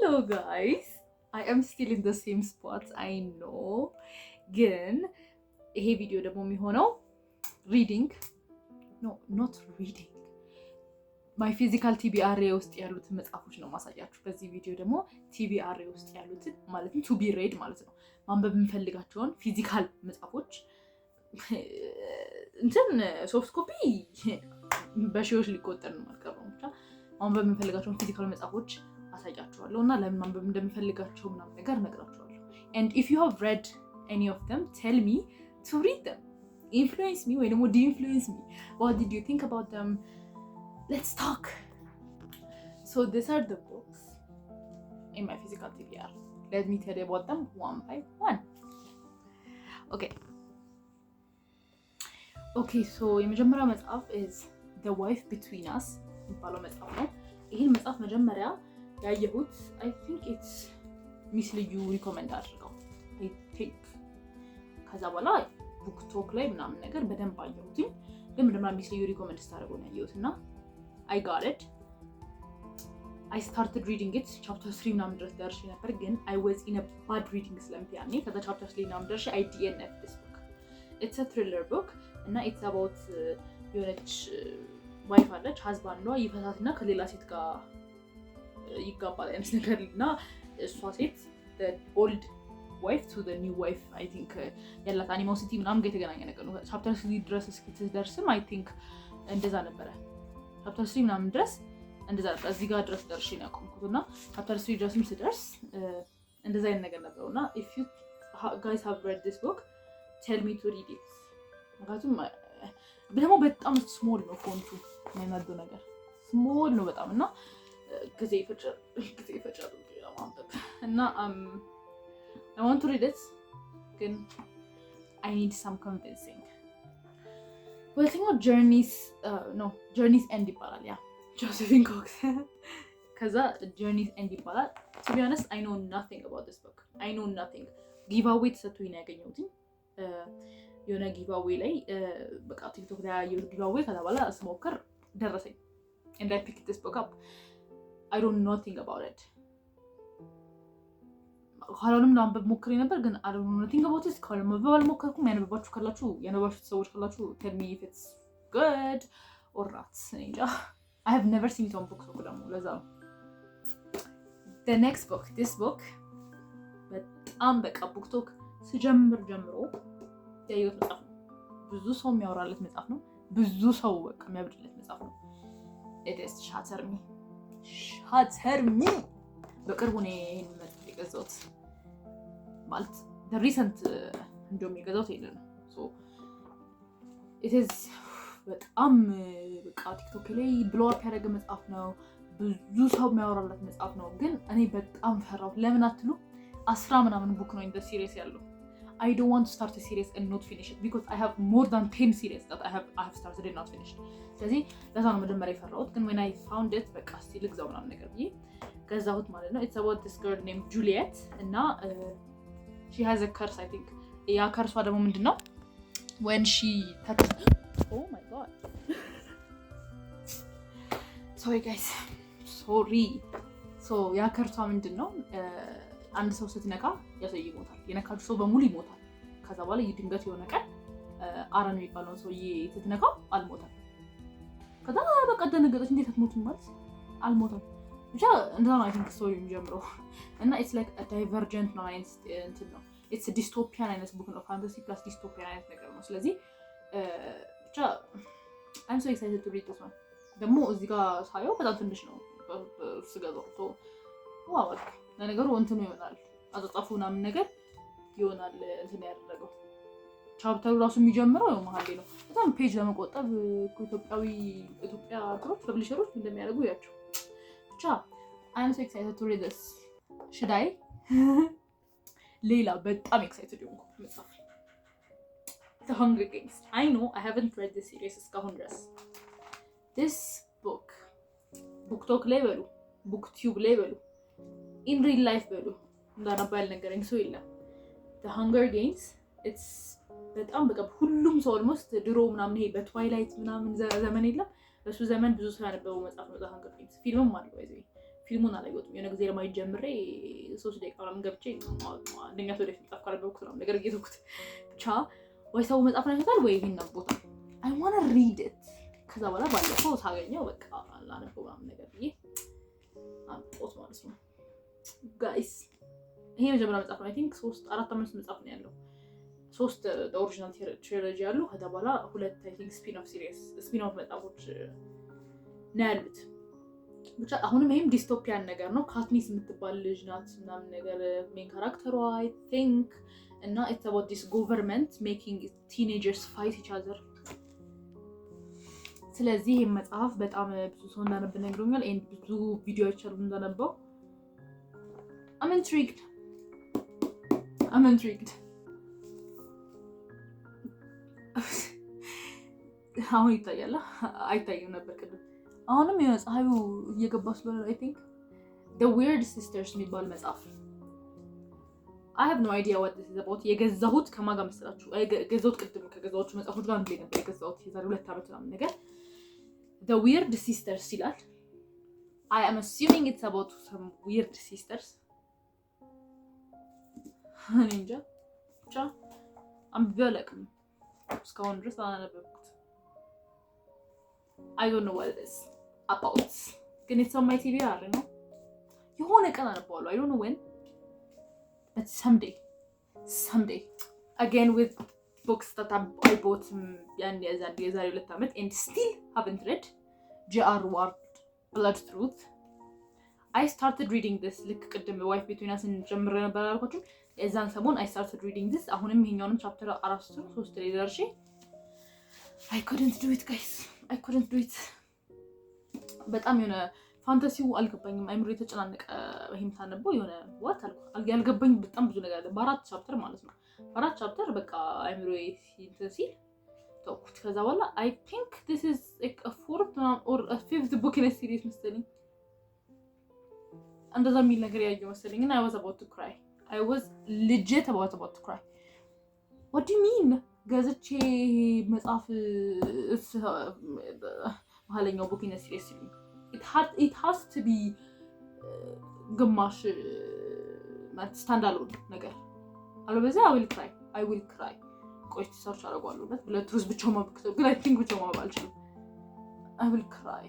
Hello guys, I am still in the same spot, I know። ግን ይሄ ቪዲዮ ደግሞ የሚሆነው reading, no, not reading, my physical TBR ውስጥ ያሉትን መጽሐፎች ነው ማሳያችሁ። በዚህ ቪዲዮ ደግሞ TBR ውስጥ ያሉትን፣ ማለትም to be read ማለት ነው፣ ማንበብ የምፈልጋቸውን physical መጽሐፎች፣ እንትን soft copy በሺዎች ሊቆጠር ነው አልቀረውም። ብቻ ማንበብ የምፈልጋቸውን physical መጽሐፎች አሳያችኋለሁ እና ለምን ማንበብ እንደምፈልጋቸው ምናምን ነገር እነግራችኋለሁ። And if you have read any of them, tell me to read them, influence me ወይ ደግሞ de-influence me. What did you think about them? Let's talk. So these are the books in my physical TBR. Let me tell you about them one by one. Okay, so የመጀመሪያው መጽሐፍ is The Wife Between Us የሚባለው መጽሐፍ ነው። ይህን መጽሐፍ መጀመሪያ ያየሁት I think it's ሚስ ልዩ recommend አድርገው I think። ከዛ በኋላ BookTok ላይ ምናምን ነገር በደንብ አየሁትኝ። ግን መጀመሪያ ሚስ ልዩ recommend ስታደርገው ነው ያየሁት እና I got it. I started reading it. Chapter 3 ምናምን ድረስ ደርሼ ነበር፣ ግን I was in bad reading slump ያኔ። ከዛ chapter 3 ምናምን ደርሼ I DNF this book. It's a thriller book እና it's about የሆነች wife አለች። Husband ዷ ይፈታትና ከሌላ ሴት ጋር ይጋባል አይነት ነገር እና እሷ ሴት old wife to new wife I think ያላት animosity ምናምን ጋር የተገናኘ ነገር ነው። Chapter 3 ድረስ እስክትደርስም I think እንደዛ ነበረ። Chapter 3 ምናምን ድረስ እንደዛ ነበር። እዚህ ጋር ድረስ ደርሼ ነው ያቆምኩት እና chapter 3 ድረስም ስደርስ እንደዛ አይነት ነገር ነበረው እና if you guys have read this book, tell me to read it። ምክንያቱም ደግሞ በጣም small ነው font ኡ፣ የሚያናደው ነገር small ነው በጣም እና ጊዜ ይፈጃል፣ ጊዜ ይፈጃል ለማንበብ እና I want to read it ግን I need some convincing። ሁለተኛው Journey's, no, Journey's End ይባላል። Yeah, Josephine Cox። ከዛ Journey's End ይባላል። To be honest, I know nothing about this book. I know nothing. Giveaway ተሰጥቶኝ ነው ያገኘሁትኝ የሆነ giveaway ላይ፣ በቃ TikTok ላይ ያየሁት giveaway። ከዛ በኋላ ስሞክር ደረሰኝ and I picked this book up. I don't know nothing about it. ኋላውንም ለማንበብ ሞክሬ ነበር ግን I don't know nothing about it. ከኋላ ማንበብ አልሞከርኩም። ያነበባችሁ ካላችሁ፣ ያነበባችሁት ሰዎች ካላችሁ tell me if it's good or not። እኔ እንጃ። I have never seen it on BookTok ደግሞ፣ ለዛ ነው። The next book, this book በጣም በቃ BookTok ስጀምር ጀምሮ ያየሁት መጽሐፍ ነው። ብዙ ሰው የሚያወራለት መጽሐፍ ነው። ብዙ ሰው በቃ የሚያብድለት መጽሐፍ ነው። It is Shatter Me. Shatter Me። በቅርቡ ነው ይሄን መጽሐፍ የገዛሁት፣ ማለት recent እንደውም የገዛሁት ይሄንን ነው። It is በጣም በቃ TikTok ላይ blow up ያደረገ መጽሐፍ ነው። ብዙ ሰው የሚያወራለት መጽሐፍ ነው። ግን እኔ በጣም ፈራሁት። ለምን አትሉ? 10 ምናምን book ነው in series ያለው። I don't want to start a series and not finish it because I have more than 10 series that I have started and not finished። ስለዚህ ለዛ ነው መጀመሪያ የፈራሁት። ግን when I found it በቃ እስቲ ልግዛው ምናምን ነገር ብዬ ገዛሁት ማለት ነው። It's about this girl named Juliet እና she has a curse, I think። ያ curse ሷ ደግሞ ምንድን ነው? When she touches, oh my God, sorry guys, sorry። So ያ curse ሷ ምንድን ነው? አንድ ሰው ስትነካ ያ ሰው ይሞታል። የነካችው ሰው በሙሉ ይሞታል። ከዛ በኋላ ድንገት የሆነ ቀን አረን የሚባለውን ሰውዬ ስትነካው አልሞተም። ከዛ በቃ ደነገጠች። እንዴት አትሞትም? ማለት አልሞተም። ብቻ እንደዛ ነው I think story የሚጀምረው እና it's like Divergent ነው አይነት እንትን ነው። It's dystopian አይነት book ነው። Fantasy plus dystopian አይነት ነገር ነው። ስለዚህ ብቻ I'm so excited to read this one። ደግሞ እዚህ ጋር ሳየው በጣም ትንሽ ነው ስገዛው። Wow፣ ለነገሩ እንትኑ ይሆናል፣ አጻጻፉ ምናምን ነገር ይሆናል እንትን ያደረገው። Chapter ኡ ራሱ የሚጀምረው ያው መሀል ላይ ነው። በጣም page ለመቆጠብ ኢትዮጵያዊ ኢትዮጵያ እንትኖች publisher ኦች እንደሚያደርጉ ያቸው። ብቻ I'm so excited to read this. Should I? ሌላ በጣም excited የሆንኩት መጽሐፍ The Hunger Games. I know I haven't read this series እስካሁን ድረስ። This book BookTok ላይ በሉ፣ BookTube ላይ በሉ፣ in real life በሉ፣ እንዳነባ ያልነገረኝ ሰው የለም። The Hunger Games, it's በጣም በቃ ሁሉም ሰው almost ድሮ ምናምን ይሄ በ Twilight ምናምን ዘመን የለም፣ በሱ ዘመን ብዙ ሰው ያነበበው መጽሐፍ ነው The Hunger Games። ፊልምም አለው፣ ይዘ ፊልሙን አላየሁትም። የሆነ ጊዜ ለማየት ጀምሬ 3 ደቂቃ ምናምን ገብቼ አንደኛ ሰው ወደፊት መጽሐፍ ካነበብኩት ምናምን ነገር እየተውኩት። ብቻ ወይ ሰው መጽሐፍ አይቶታል ወይ ይሄን ነቦታል። I wanna read it። ከዛ በኋላ ባለፈው ሳገኘው በቃ ላነበው ምናምን ነገር ብዬ አምጦት ማለት ነው guys። ይሄ መጀመሪያ መጽሐፍ ነው። I think ሶስት፣ አራት፣ አምስት መጽሐፍ ነው ያለው። ሶስት original trilogy ያሉ፣ ከዛ በኋላ ሁለት I think spin off series፣ spin off መጽሐፎች ነው ያሉት። ብቻ አሁንም ይሄም dystopian ነገር ነው። ካትኒስ የምትባል ልጅ ናት ምናምን ነገር main character ሯ I think፣ እና it's about this government making teenagers fight each other። ስለዚህ ይህም መጽሐፍ በጣም ብዙ ሰው እንዳነብ ነግሮኛል። And ብዙ ቪዲዮዎች አሉ እንዳነበው። I'm intrigued, I'm intrigued። አሁን ይታያል፣ አይታይም ነበር ቅድም። አሁንም የሆነ ፀሐዩ እየገባ ስለሆነ I think። The Weird Sisters የሚባል መጽሐፍ፣ I have no idea what this is about። የገዛሁት ከማን ጋር መሰላችሁ? የገዛሁት ቅድም ከገዛኋቸው መጽሐፎች ጋር አንድ ላይ ነበር የገዛሁት የዛሬ 2 ዓመት ምናምን ነገር። The Weird Sisters ይላል። I am assuming it's about some weird sisters። እኔ እንጃ፣ ብቻ አንብቤ አላውቅም፣ እስካሁን ድረስ አላነበብኩት። I don't know what it is about፣ ግን it's on my TBR ነው። የሆነ ቀን አነበዋለሁ። I don't know when, but someday, someday። Again with books that I bought ያን የዛሬ 2 ዓመት and still haven't read፣ J.R. Ward, Blood Truth። I started reading this ልክ ቅድም Wife Between Us ን ጀምሬ ነበር ያልኳችሁ፣ የዛን ሰሞን I started reading this። አሁንም ይሄኛውንም chapter አራት ሶስት ላይ ደርሼ I couldn't do it, guys, I couldn't do it። በጣም የሆነ fantasy ው አልገባኝም። አይምሮ የተጨናነቀ። ይሄም ሳነበው የሆነ what ያልገባኝ በጣም ብዙ ነገር አለ። በአራት chapter ማለት ነው። በአራት chapter በቃ አይምሮ እንትን ሲል ተውኩት። ከዛ በኋላ I think this is like a fourth or a fifth book in series መሰለኝ፣ እንደዛ የሚል ነገር ያየው መሰለኝ፣ እና I was about to cry. I was legit about to cry. What do you mean ገዝቼ መጽሐፍ መሀለኛው book in series ሲሉኝ it has to be ግማሽ stand alone ነገር፣ አለበለዚያ I will cry, I will cry። ቆይ search አደርገዋለሁ። Blood Truth ብቻው ማብክተው ግን I think ብቻው ማንበብ አልችልም። I will cry.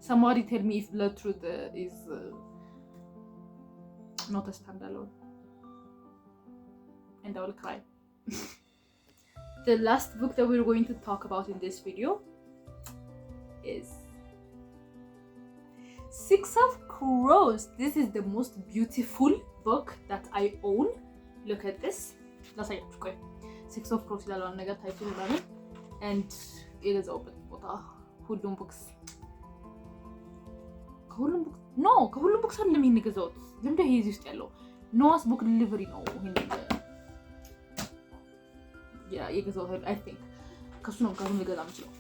Somebody tell me if Blood Truth is not a standalone and I will cry. The last book that we're going to talk about in this video is Six of Crows. This is the most beautiful book that I own. Look at this. ላሳያችሁ ቆይ። Six of Crows ይላል ነገር title ኡ ምናምን and የገዛሁበት ቦታ ሁሉም Books፣ ከሁሉም Books፣ no፣ ከሁሉም Books አይደለም ይሄን የገዛሁት። ለምንድን ይሄ እዚህ ውስጥ ያለው? Noah's Book Delivery ነው ይሄን የገዛሁት። I think ከሱ ነው ጋር ልገዛ የምችለው።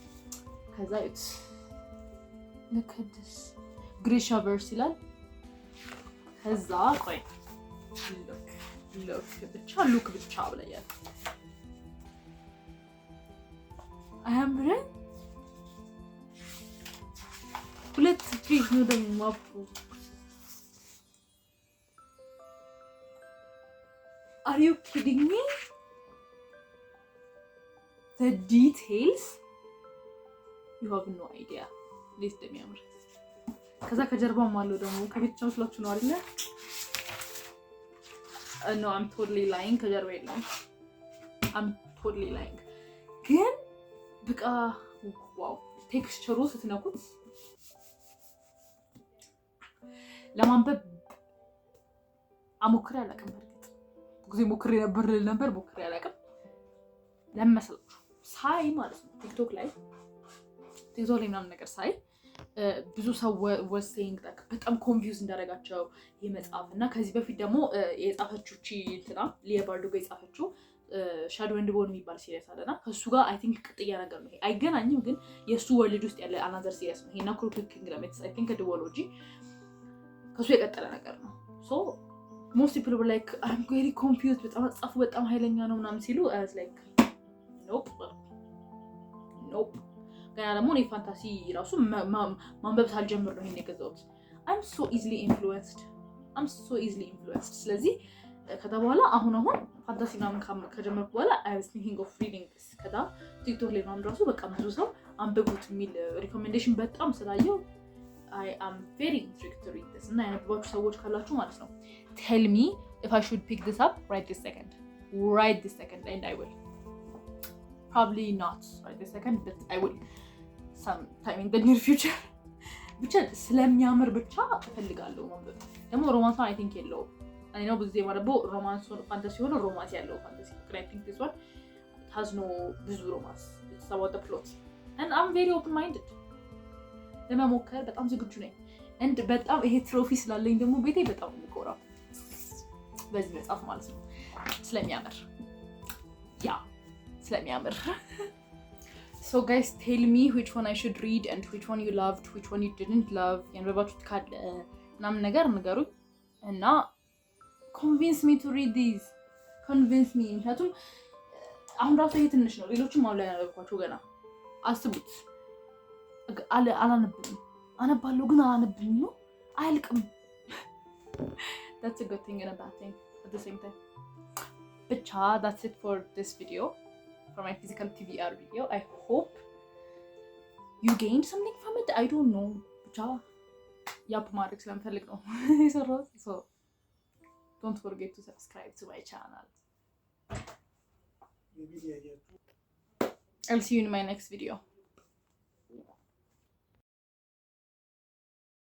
ከዛ it's look at this፣ Grishaverse ይላል። ከዛ ቆይ፣ look, look ብቻ፣ look ብቻ ብለያል። አያምርም? ሁለት page ነው ደግሞ map ኡ። Are you kidding me? The details, you have no idea እንዴት እንደሚያምር። ከዛ ከጀርባም አለው ደግሞ። ከቤት መስሏችሁ ነው አይደለ? No, I'm totally lying፣ ከጀርባ የለውም። I'm totally lying። ግን በቃ wow፣ texture ኡ ስትነኩት ለማንበብ አሞክሬ አላውቅም። በእርግጥ ጊዜ ሞክሬ ነበር ልል ነበር፣ ሞክሬ አላውቅም። ለምን መሰላችሁ? ሳይ ማለት ነው ቲክቶክ ላይ ምናምን ነገር ሳይ ብዙ ሰው was saying በጣም confuse እንዳደረጋቸው ይህ መጽሐፍ። እና ከዚህ በፊት ደግሞ የጻፈችው ቺ እንትና ሊያ ባርዱጎ የጻፈችው Shadow and Bone የሚባል series አለና ከእሱ ጋር I think ቅጥያ ነገር ነው። አይገናኝም፣ ግን የእሱ world ውስጥ ያለ another series ነው ይሄና Crooked Kingdom I think duology ከእሱ የቀጠለ ነገር ነው። So most people like, "I'm very confused፣ በጣም መጽሐፉ በጣም ኃይለኛ ነው" ምናምን ሲሉ I was like, "Nope, nope." ገና ደግሞ እኔ fantasy ራሱ ማንበብ ሳልጀምር ነው ይሄን የገዛሁት። I'm so easily influenced, I'm so easily influenced። ስለዚህ ከዛ በኋላ አሁን አሁን fantasy ምናምን ከጀመርኩ በኋላ I was thinking of reading this። ከዛ ቲክቶክ ላይ ምናምን ራሱ በቃ ብዙ ሰው አንብቡት የሚል recommendation በጣም ስላየው I am very intrigued to read this። እና ያነበባችሁ ሰዎች ካላችሁ ማለት ነው tell me if I should pick this up right this second, right this second, and I will probably not right this second, but I will sometime in the near future። ብቻ ስለሚያምር ብቻ እፈልጋለሁ ማንበብ። ደግሞ romance ኧን I think የለውም። እኔ ነው ብዙ ጊዜ የማነበው romance fantasy ሆኖ romance ያለው fantasy። I think this one has no ብዙ romance. It's about the plot, and I'm very open minded። ለመሞከር በጣም ዝግጁ ነኝ። And በጣም ይሄ trophy ስላለኝ ደግሞ ቤቴ በጣም የምኮራው በዚህ መጽሐፍ ማለት ነው። ስለሚያምር፣ yeah፣ ስለሚያምር። So guys, tell me which one I should read and which one you loved, which one you didn't love። ያነበባችሁት ካለ ምናምን ነገር ንገሩኝ እና convince me to read these, convince me። ምክንያቱም አሁን ራሱ ይሄ ትንሽ ነው። ሌሎችም አሁን ላይ ያነበብኳቸው ገና አስቡት። አላነብም፣ አነባለሁ ግን አላነብም ነው፣ አያልቅም። That's a good thing and a bad thing at the same time። ብቻ that's it for this video, for my physical TBR video. I hope you gained something from it. I don't know። ብቻ yap ማድረግ ስለምፈልግ ነው የሰራሁት። So don't forget to subscribe to my channel. Maybe ያያችሁ I'll see you in my next video.